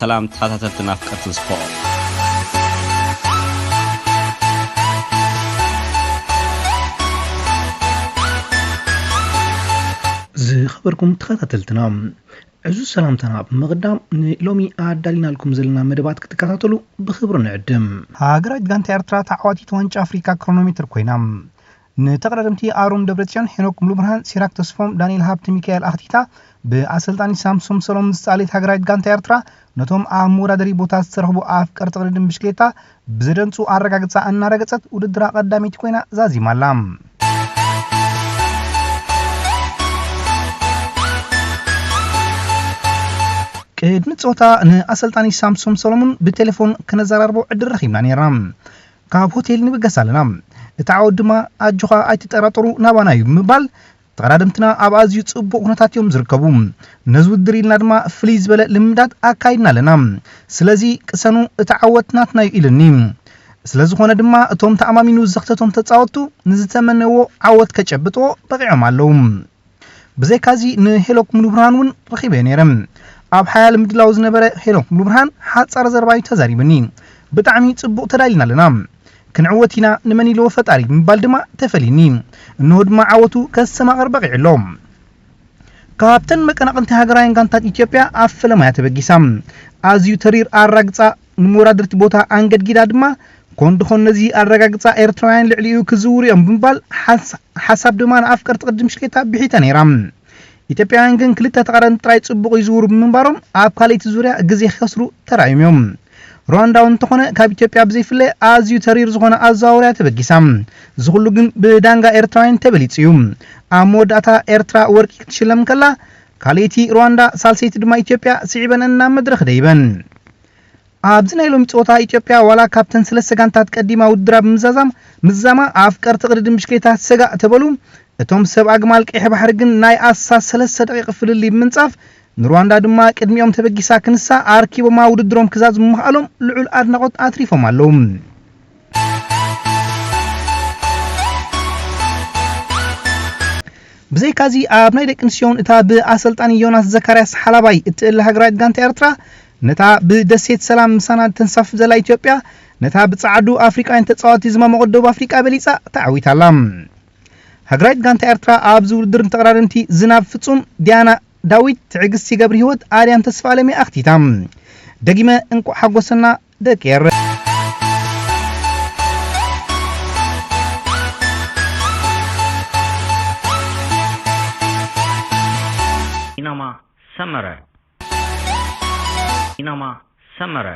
ሰላም ተኸታተልትና ኣፍቀርቲ ስፖርት። ዝኸበርኩም ተኸታተልትና፣ ዕዙዝ ሰላምታና ብምቕዳም፣ ንሎሚ ኣዳሊናልኩም ዘለና መደባት ክትከታተሉ ብኽብሪ ንዕድም። ሃገራዊት ጋንታ ኤርትራ ተዓዋቲት ዋንጫ ኣፍሪካ ክሮኖሜትር ኮይና። ንተቐዳደምቲ ኣሮን ደብረጽዮን፣ ሄኖክ ሙሉብርሃን፣ ሲራክ ተስፎም፣ ዳንኤል ሃብተ ሚካኤል ኣኽቲታ፣ ብኣሰልጣኒ ሳምሶም ሰሎሞን ዝተኣለየት ሃገራዊት ጋንታ ኤርትራ፣ ነቶም ኣብ መወዳደሪ ቦታ ዝተረኽቡ ኣፍቀርቲ ቅድድም ብሽክሌታ ብዘደንጹ ኣረጋግጻ እናረገጸት ውድድራ ቀዳመይቲ ኮይና ዛዚማ ኣላ። ቅድሚ ጸወታ ንኣሰልጣኒ ሳምሶም ሰሎሞን ብቴሌፎን ክነዘራርቦ ዕድል ረኺብና ነይርና። ካብ ሆቴል ንብገስ ኣለና። እቲ ዓወት ድማ ኣጆኻ ኣይትጠራጠሩ ናባና እዩ ብምባል ተቐዳደምትና ኣብ ኣዝዩ ጽቡቕ ኩነታት እዮም ዝርከቡ። ነዚ ውድድር ኢልና ድማ ፍልይ ዝበለ ልምዳት ኣካይድና ኣለና። ስለዚ ቅሰኑ፣ እቲ ዓወት ናትና እዩ ኢሉኒ። ስለ ዝኾነ ድማ እቶም ተኣማሚኑ ዘኽተቶም ተጻወትቱ ንዝተመነዎ ዓወት ከጨብጥዎ በቒዖም ኣለዉ። ብዘይካዚ ንሄኖክ ሙሉብርሃን እውን ረኺበዮ ነይረ። ኣብ ሓያል ምድላው ዝነበረ ሄኖክ ሙሉብርሃን ሓጻር ዘረባ እዩ ተዛሪብኒ። ብጣዕሚ ጽቡቕ ተዳሊና ኣለና። ክንዕወት ኢና፣ ንመን ኢልዎ ፈጣሪ ብምባል ድማ ተፈሊኒ። እንሆ ድማ ዓወቱ ከስተማቕር በቒዑ ኣሎ። ካብተን መቀናቕንቲ ሃገራውያን ጋንታት ኢትዮጵያ ኣብ ፈለማያ ተበጊሳ። ኣዝዩ ተሪር ኣራግጻ ንመወዳድርቲ ቦታ ኣንገድጊዳ ድማ፣ ኮን ድኾን ነዚ ኣረጋግጻ ኤርትራውያን ልዕሊኡ ክዝውሩ እዮም ብምባል ሓስ-፣ ሓሳብ ድማ ንኣፍቀርቲ ቅድድም ብሽክሌታ ብሒታ ነይራ። ኢትዮጵያውያን ግን ክልተ ተቐዳደምቲ ጥራይ ጽቡቕ ይዝውሩ ብምንባሮም ኣብ ካልኣይቲ ዙርያ ግዜ ክኸስሩ ተራእዮም እዮም። ሩዋንዳ እውን እንተኾነ ካብ ኢትዮጵያ ብዘይፍለ ኣዝዩ ተሪር ዝኾነ ኣዘዋውርያ ተበጊሳ። እዚ ኩሉ ግን ብዳንጋ ኤርትራውያን ተበሊጹ እዩ። ኣብ መወዳእታ ኤርትራ ወርቂ ክትሽለም ከላ፣ ካልኣይቲ ሩዋንዳ፣ ሳልሰይቲ ድማ ኢትዮጵያ ስዒበን ናብ መድረኽ ደይበን። ኣብዚ ናይ ሎሚ ጸወታ ኢትዮጵያ ዋላ ካብተን ሰለስተ ጋንታት ቀዲማ ውድድራ ብምዛዛም ምዛማ ኣፍቀርቲ ቅድድም ብሽክሌታ ሰጋእ ተበሉ። እቶም ሰብ ኣግማል ቀይሕ ባሕሪ ግን ናይ ኣስታት ሰለስተ ደቂቕ ፍልልይ ብምንጻፍ ንሩዋንዳ ድማ ቅድሚኦም ተበጊሳ ክንሳ ኣርኪቦማ ውድድሮም ክዛዝሙ ምኽኣሎም ልዑል ኣድናቖት ኣትሪፎም ኣለዉ። ብዘይካዚ ኣብ ናይ ደቂ ኣንስትዮን እታ ብኣሰልጣኒ ዮናስ ዘካርያስ ሓላባይ እትእለ ሃገራዊት ጋንታ ኤርትራ ነታ ብደሴት ሰላም ምሳና ተንሳፍፍ ዘላ ኢትዮጵያ ነታ ብጸዓዱ ኣፍሪቃውያን ተጻወቲ ዝማሞቖት ደቡብ ኣፍሪቃ በሊጻ ተዓዊታ ኣላ። ሃገራዊት ጋንታ ኤርትራ ኣብዚ ውድድር ንተቐዳደምቲ ዝናብ ፍጹም፣ ዲያና ዳዊት፣ ትዕግስቲ ገብረ ህይወት፣ ኣድያም ተስፋ ኣለሜ ኣኽቲታ። ደጊመ እንቋዕ ሓጎሰና ደቂ ኤረ። ኢናማ ሰመረ። ኢናማ ሰመረ።